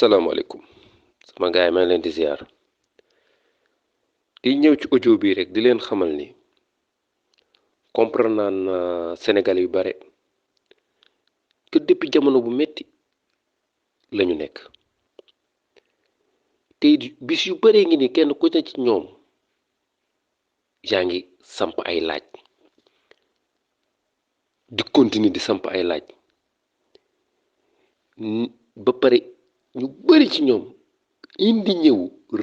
asalaamaaleykum sama gaay maa ngi leen di ziar di ñëw ci audio bi rek di leen xamal ni comprendre naan Sénégal yu bare que depuis jamono bu metti lañu nekk te bis yu bare ngi ni kenn ku ne ci ñoom yaa ngi samp ay laaj di continuer di samp ay laaj ba pare ñu bari ci ñoom indi ñëw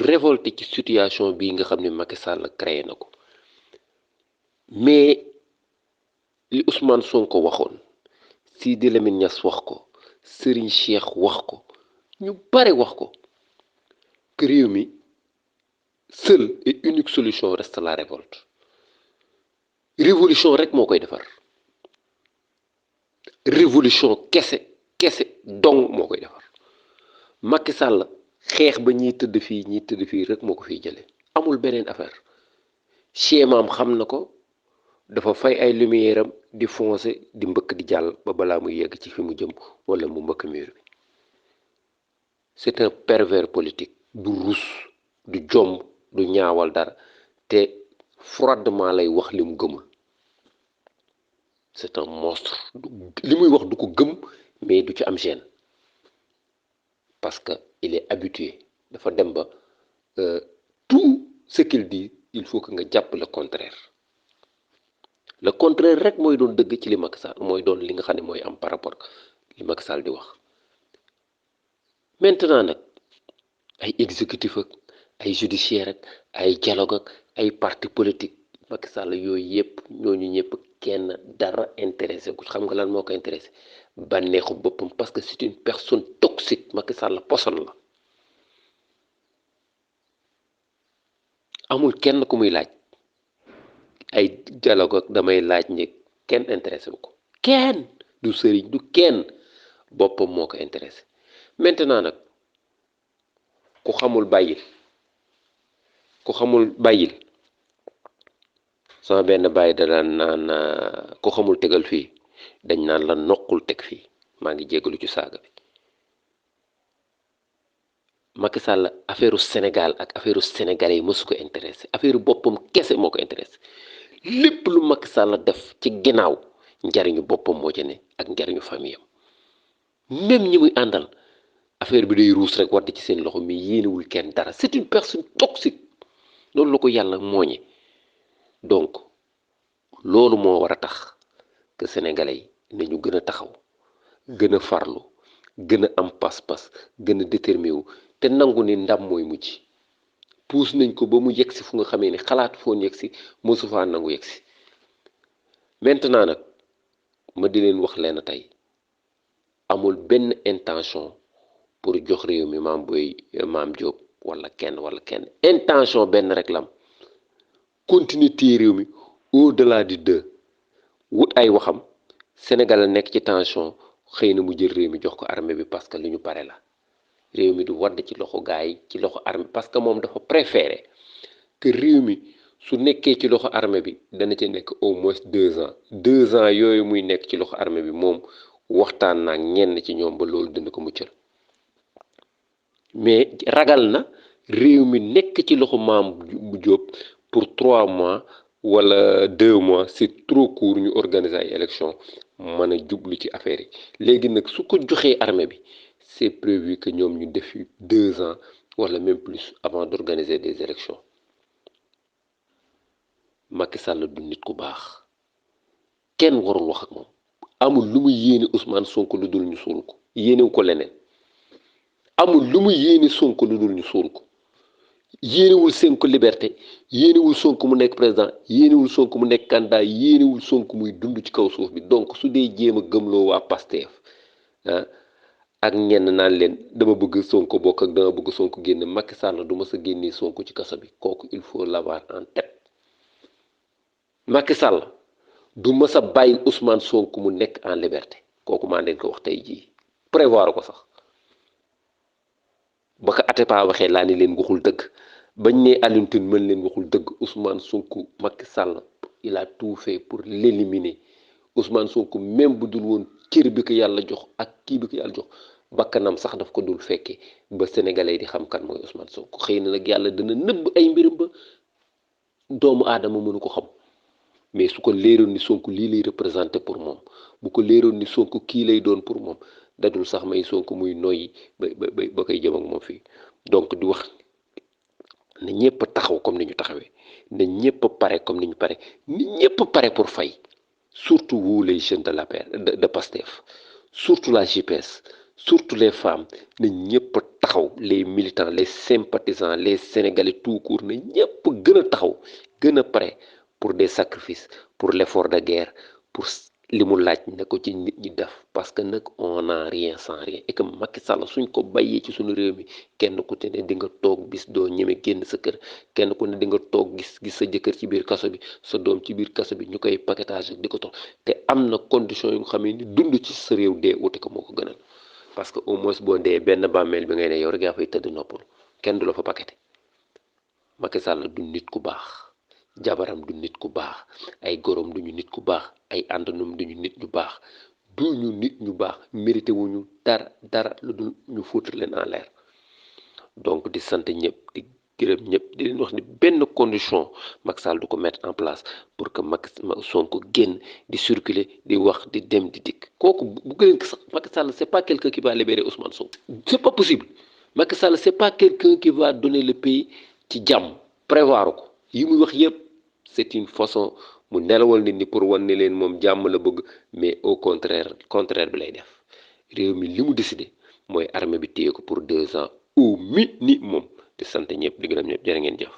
révolté ci situation bi nga xam ne Macky Sall créé na ko mais li Ousmane Sonko waxoon Sidi Lamine Niass wax ko Serigne Cheikh wax ko ñu bare wax ko que réew mi seule et unique solution reste la révolte révolution rek moo koy defar révolution kese dong moo koy defar Macky Sall xeex ba ñiy tëdd fii rek moo ko fiy jële amul beneen affaire schémaam xam na ko dafa fay ay lumière am di foncer di mbëkk di jàll ba balaa muy yegg ci fi mu jëm wala mu mbëkk mur bi c'est un pervers politique du rus du jomb du ñaawal dara te froidement lay wax li mu gëmul c'est un monstre li muy wax du ko gëm mais du ci am gêne parce que il est habitué dafa dem ba tout ce qu'il dit il faut que nga jàpp le contraire rek mooy doon dëgg ci li Macky Sall mooy doon li nga xam ne mooy am par rapport li Macky Sall di wax maintenant nag ay exécutif ak ay judiciaire ak ay dialogue ak ay parti politique Macky Sall yooyu yëpp ñooñu ñëpp kenn dara intéressé ko xam nga lan moo ko intéressé bànneexu boppam parce que c'est une personne toxique Macky Sall poson la amul kenn ku muy laaj ay dialogue ak damay laaj ñi kenn intéressé bu ko kenn du sëriñ du kenn boppam moo ko intéressé maintenant nag ku xamul bàyyil sama benn bàyyi da daan naan ku xamul tegal fii dañ naan la noqul teg fii maa ngi jéggalu ci saaga bi Macky Sall affaire Sénégal ak affaire sénégalais yi mësu ko intéressé affaire boppam kese moo ko intéressé lépp lu Macky Sall def ci ginnaaw njariñu boppam moo ci ne ak njariñu famille am même ñi muy àndal affaire bi day ruus rek wadd ci seen loxo mi yéenewul kenn dara c'est une personne toxique loolu la ko yàlla mooñe donc loolu moo war a tax que sénégalais yi nañu gën a taxaw gën a farlu gën a am pas-pas gën a déterminé wu te nangu ni ndam mooy mujj puus nañ ko ba mu yegsi fu nga xamee ni xalaat foon yegsi mosu faa nangu yegsi maintenant nag ma di leen wax leen tey amul benn intention pour jox réew mi maam Diop wala kenn intention benn rek lam continuité réew mi au-delà du deux wut ay waxam Sénégal nekk ci tension xëy na mu jël réew mi jox ko armée bi parce que lu ñu pare la réew mi du wadd ci loxo gaay yi ci loxo armée parce que moom dafa préféré que réew mi su nekkee ci loxo armée bi dana ci nekk au moins 2 ans yooyu muy nekk ci loxo armée bi moom waxtaan naa ñenn ci ñoom ba loolu dina ko muccal mais ragal na réew mi nekk ci loxo maam bu Jóob pour 3 mois wala 2 mois c'est trop court ñu organiser ay élection mën a jublu ci affaire yi léegi nag su ko joxee armée bi c'est prévu que ñoom ñu def 2 ans wala même plus avant d'organiser des élections Macky Sall du nit ku baax kenn warul wax ak moom amul lu muy yéene Ousmane Sonko lu dul ñu suul ko yéenewu ko leneen amul lu muy yéene Sonko lu dul ñu suul ko yéenewul Sonko liberté yéenewul Sonko mu nekk président yéenewul Sonko mu nekk candidat yéenewul Sonko muy dund ci kaw suuf bi donc su dee jéem a gëmloo waa Pastef ak ñenn naan leen dama bëgg Sonko bokk ak dama bëgg Sonko génn Macky Sall du ma sa génnee Sonko ci kaso bi kooku il faut l'avoir en tête Macky Sall du ma sa bàyyi Ousmane Sonko mu nekk en liberté kooku maa leen ko wax tey jii prévoir ko sax ba ko Atepa waxee laa ni leen waxul dëgg bañ ne Alioune Tine mën leen waxul dëgg Ousmane Sonko Macky Sall il a tout fait pour l'éliminer Ousmane Sonko même bu dul woon cër bi ko yàlla jox ak kii bi ko yàlla jox bakkanam sax daf ko dul fekke ba sénégalais di xam kan mooy Ousmane Sonko. xëy na nag yàlla dana nëbb ay mbiram ba doomu aadama mënu ko xam mais su ko leeroon ni Sonko lii lay représenté pour moom, bu ko leeroon ni Sonko kii lay doon pour moom, dadul sax may Sonko muy noyyi ba koy jëm ak moom fii. donc di wax ne ñëpp taxaw comme ni ñu taxawee, ne ñëpp pare comme ni ñu pare, ni ñëpp pare pour fay, surtout vous les jeunes de l'APR de Pastef, surtout la JPS, surtout les femmes, ne ñëpp taxaw, les militants, les sympathisants, les Sénégalais tout court, ne ñëpp gën a taxaw, gën a pare pour des sacrifices, pour l'effort de guerre, pour li mu laaj ne ko ci nit ñi def, parce que nag on n'a rien sans rien, et que Macky Sall suñ ko bàyyee ci suñu réew mi kenn ku te ne di nga toog bis doo ñeme génn sa kër, kenn ku ne di nga toog gis sa jëkkër ci biir kaso bi, sa doom ci biir kaso bi ñu koy paquetage di ko tox, te am na condition yu nga xam ne ni dund ci sa réew dee uti ko moo ko gënal. parce que au moins boo dee benn bàmmeel bi ngay ne yow rek yaa fay tëdd noppalu, kenn du la fa paqueté. Macky Sall du nit ku baax, jabaram du nit ku baax, ay gorom duñu nit ku baax, ay àndandoom duñu nit ñu baax, duñu nit ñu baax, mérité wuñu dara lu dul ñu foutre leen en l'air. donc di sant ñëpp di gërëm ñëpp di leen wax ni benn condition Macky Sall du ko mettre en place pour que Sonko génn di circuler di wax di dem di dikk. kooku bu gën sax Macky Sall c'est pas quelqu'un qui va libérer Ousmane Sonko. c'est pas possible. Macky Sall c'est pas quelqu'un qui va donner le pays ci jàmm prévoir ko yi muy wax yëpp c'est une façon mu nelawal nit ñi pour wan ne leen moom jàmm la bëgg, mais au contraire bi lay def. réew mi li mu décidé mooy armée bi téye ko pour 2 ans au minimum. di sant ñëpp di gërëm ñëpp jërë ngeen jëf.